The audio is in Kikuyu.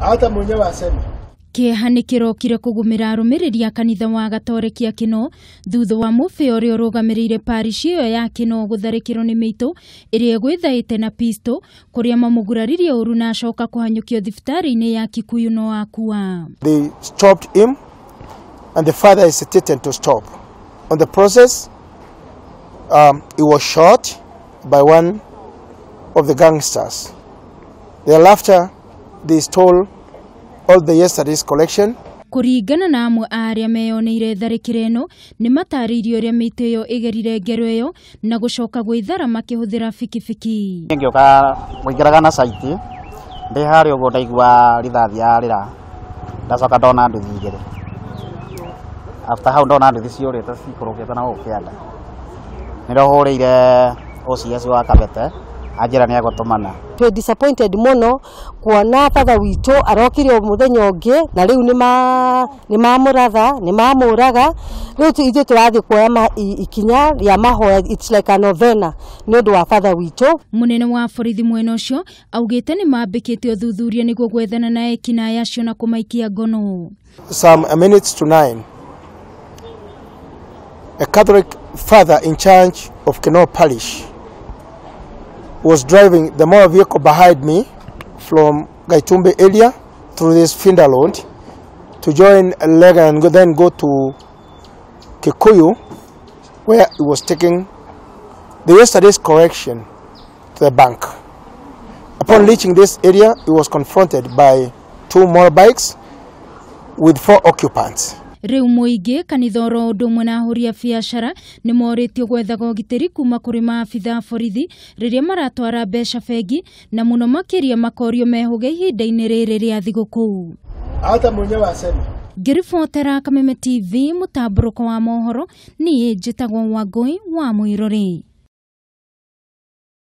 Hata mwenyewe aseme. Kĩeha nĩ kĩrokire kũgũmĩra arũmĩrĩri a kanitha wa Gatoreki a Kinoo thutha wa mũbĩa ũrĩa ũrũgamĩrĩire parish ĩyo ya Kinoo gũtharĩkĩrwo nĩ mĩitũ ĩrĩa ĩgwĩthaĩte na pistol kũrĩa mamũguraririe ũru na acoka kũhanyũkio thibitarĩ-inĩ ya Kikuyu no akua. They stopped him and the father hesitated to stop. On the process, he was shot by one of the gangsters. Thereafter, they stole all the yesterday's collection. Kũringana na amwe a arĩa meyoneire tharĩkĩro ĩno nĩ matarĩirie ũrĩa mĩitũ ĩyo ĩgerire ngero ĩyo na gũcoka gwĩthara makĩhũthĩra bikibiki. Ngĩũka gũikaraga na site ndĩ harĩa ũguo ndaigua rithathi yarĩra, ndacoka ndona nduthi igĩrĩ. After hau ndona nduthi ciũrĩte cikũrũkĩte na gũkũ kĩanda, nĩrĩo hũrĩire OCS wa Kabete anjĩra nĩ egũtũmana. Twĩ disappointed mũno kuona batha witũ arokire o mũthenya ũngĩ na rĩu nĩ mamũratha, nĩ mamũraga. Rĩu ithuĩ tũrathiĩ kuoya ikinya rĩa mahoya, it's like a novena nĩ ũndũ wa batha witũ. Mũnene wa borithi mwena ũcio augĩte nĩ mambĩkĩte ũthuthuria nĩguo gwethana na ekinaĩ acio na kũmaikia ngono. Some minutes to 9, a Catholic father in charge of Kinoo Parish was driving the motor vehicle behind me from Gaitumbe area through this Finda Road to join Lega and then go to Kikuyu, where he was taking the yesterday's correction to the bank. Upon reaching this area, he was confronted by two motorbikes with 4 occupants. Rĩu mũingĩ kanitha oro ũndũ ũmwe na ahũri a biacara nĩ morĩtio gwethaga ũgitĩri kuma kũrĩ maabitha a borithi rĩrĩa maratwara mbeca bengi na mũno makĩria makorio mehũge ihinda-inĩ rĩrĩ rĩa thigũkũ. Hata mwenyewe aseme. Ngĩribotera Kameme TV mũtambũrũko wa mohoro, niĩ njĩtagwo Wangũi wa Mũirũrĩ.